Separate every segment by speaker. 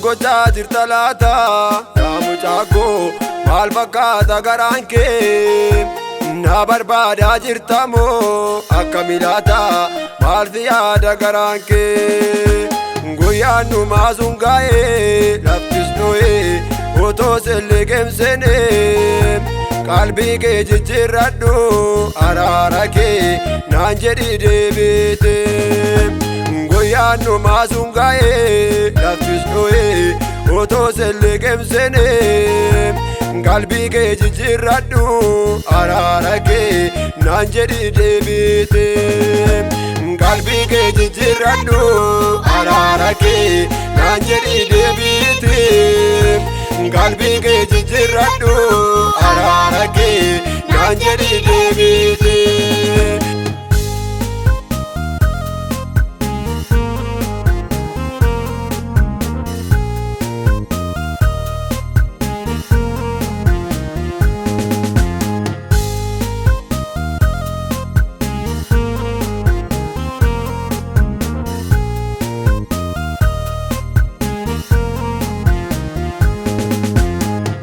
Speaker 1: gochaa jirta laata yaa mucaa koo maal fakkaata garaan kee na barbaadaa jirta moo akka milaata maalti yaada garaan kee guyyaan dhumaa sun ga'ee laftis dho'ee otoo silliqimsine qalbii kee jijjiirradhu araara kee naan jedhi deebite guyyaan dhumaa sun ga'ee laftis dho'ee otoo silliqimsine qalbii kee jijjiirradhu araara kee naan jedhi deebite qalbii kee jijjiirradhu araara kee naan jedhi deebite qalbii kee jijjiirradhu araara kee naan jedhi deebite.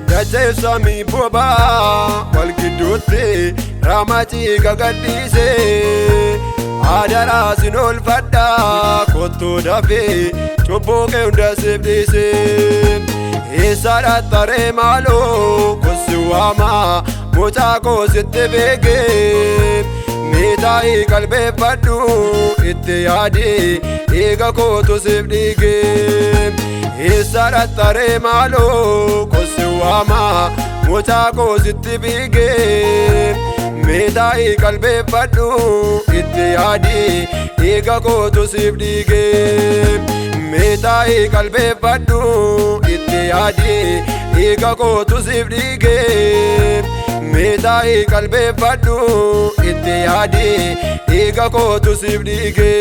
Speaker 1: Dachee samii bobaa wal gidduutti ramacii gagadhiise adaraa sin oolfadha kottuu dafee cubbuu kee hunda siif dhiise eessa dhaxxaree maaloo kossi waama mucaa koo sitti beekee meetaa'ii qalbeeffadhu itti yaadi dhiiga kootu siif dhiige eessa dhaxxaree maaloo kossi waama mucaa koo sitti fiigee meetaa'ii qalbeeffadhu itti yaadi dhiiga kootu siif dhiige meetaa'ii qalbeeffadhu itti yaadi dhiiga kootu siif dhiige meetaa'ii qalbeeffadhu itti yaadi dhiiga kootu siif dhiige.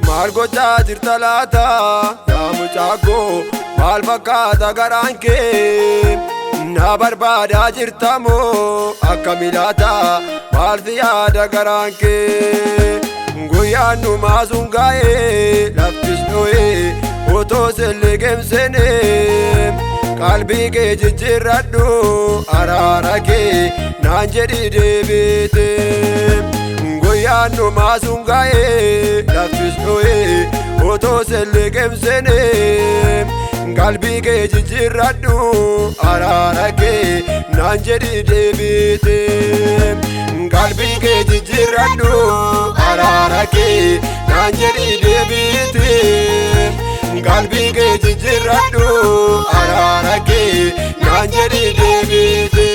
Speaker 1: Maal gochaa jirta laata yaa mucaa koo maal fakkaata garaan kee na barbaadaa jirta moo akka milaata maalti yaada garaan kee guyyaan dhumaa sun ga'ee laftis dho'ee otoo silliqimsine qalbii kee jijjiirradhu araara kee naan jedhi deebite. Guyyaan dhumaa sun ga'ee laftis dho'ee otoo silliqimsine qalbii kee jijjiirradhu araara kee naan jedhi deebite qalbii kee jijjiirradhu araara kee naan jedhi deebite qalbii kee jijjiirradhu araara kee naan jedhi deebite.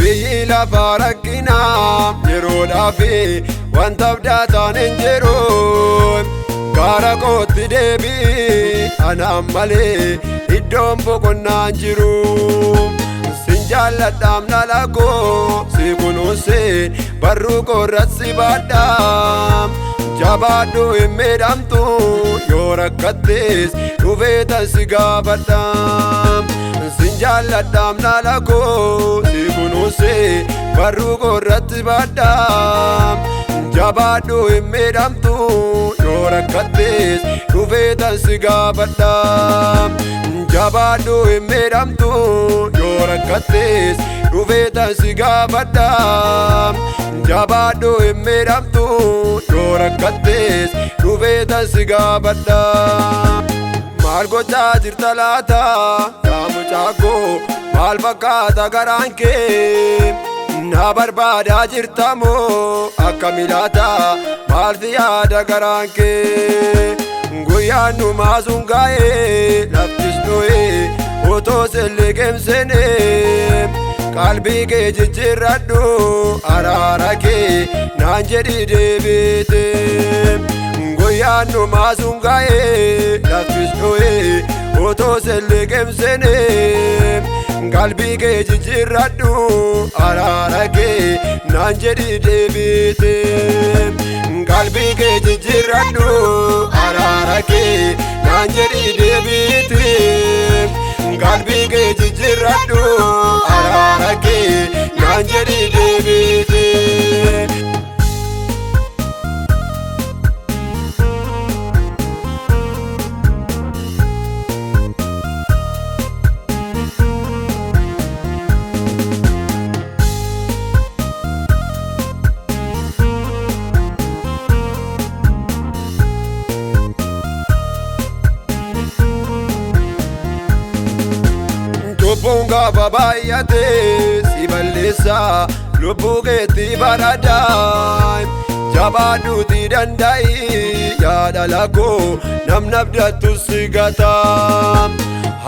Speaker 1: Biyyi lafa rakkinaa yeroodhaaf wanta abdaataan hin jiru gara kootti deebii anaan malee iddoon boqonnaan jiru sin jaalladhaam dhala koo si kunuunsee barruu koorratti si baadha jabaadhu hin miidhamtu yoo rakkattees dhufee tan si gaafadha. Sin jaalladhaam dhala koo si kunuunsee barruu koorratti baadha jabaadhu hin miidhamtu yoo rakkattees dhufee tan si gaafadha jabaadhu hin miidhamtu yoo rakkattees dhufee tan si gaafadha jabaadhu hin miidhamtu yoo rakkattees dhufee tan si gaafadha. Maal gochaa jirta laata yaa mucaa koo maal fakkaata garaan kee na barbaadaa jirta moo akka milaata maalti yaada garaan kee guyyaan dhumaa sun ga'ee laftis dho'ee otoo silliqimsine qalbii kee jijjiirradhu araara kee naan jedhi deebite guyyaan dhumaa sun ga'ee laftis dho'ee otoo silliqimsine. Qalbii kee jijjiirradhu araara kee naan jedhi deebite. Qalbii kee jijjiirradhu araara kee naan jedhi deebite. Qalbii kee jijjiirradhu araara kee naan jedhi deebite. Cubbuun gaafa baay'ate si balleessa lubbuu keetti barada. Jabaadhuuti danda'i yaada lakkoo namni abdattu si gata.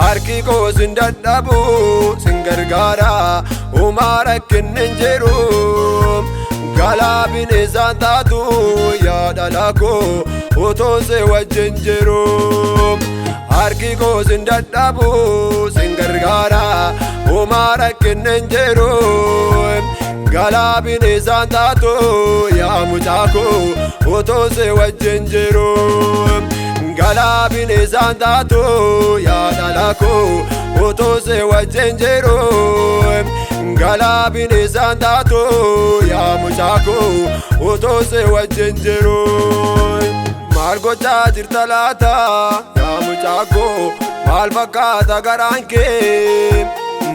Speaker 1: Harki koo sin dadhabu sin gargaara homaa rakkinni hin jiru. Galaa bineensaan taatu yaada lakkoo otoo si wajjin jiru. Harki koo sin dadhabu sin gargaara homaa rakkinni hin jiru. Galaa bineensaan taatu yaa mucaa koo otoo si wajjin jiru. Galaa bineensaan taatu yaa dhala koo otoo si wajjin jiru. Galaa bineensaan taatu yaa mucaa koo otoo si wajjin jiru. Maal gochaa jirta laata yaa mucaa koo maal fakkaata garaan kee?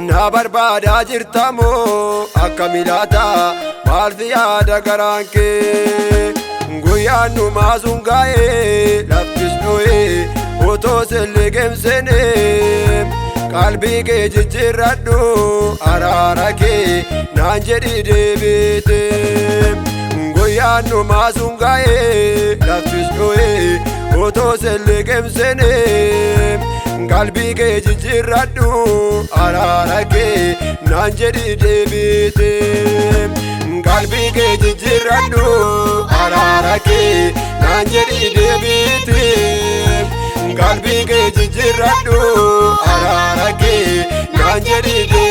Speaker 1: Na barbaadaa jirta moo akka milaata maaltu yaada garaan kee? Guyyaan dhumaa sun ga'ee laftis du'ee otoo sin liqimsine. Qalbii kee jijjiirradhu araara kee naan jedhi deebite. Guyyaan dhumaa sun ga'ee laftis du'ee otoo sin liqimsine. Qalbii kee jijjiirradhu araara kee naan jedhi deebite. Qalbii kee jijjiirradhu araara kee naan jedhi deebite. Qalbii kee jijjiirradhu araara kee naan jedhi deebite.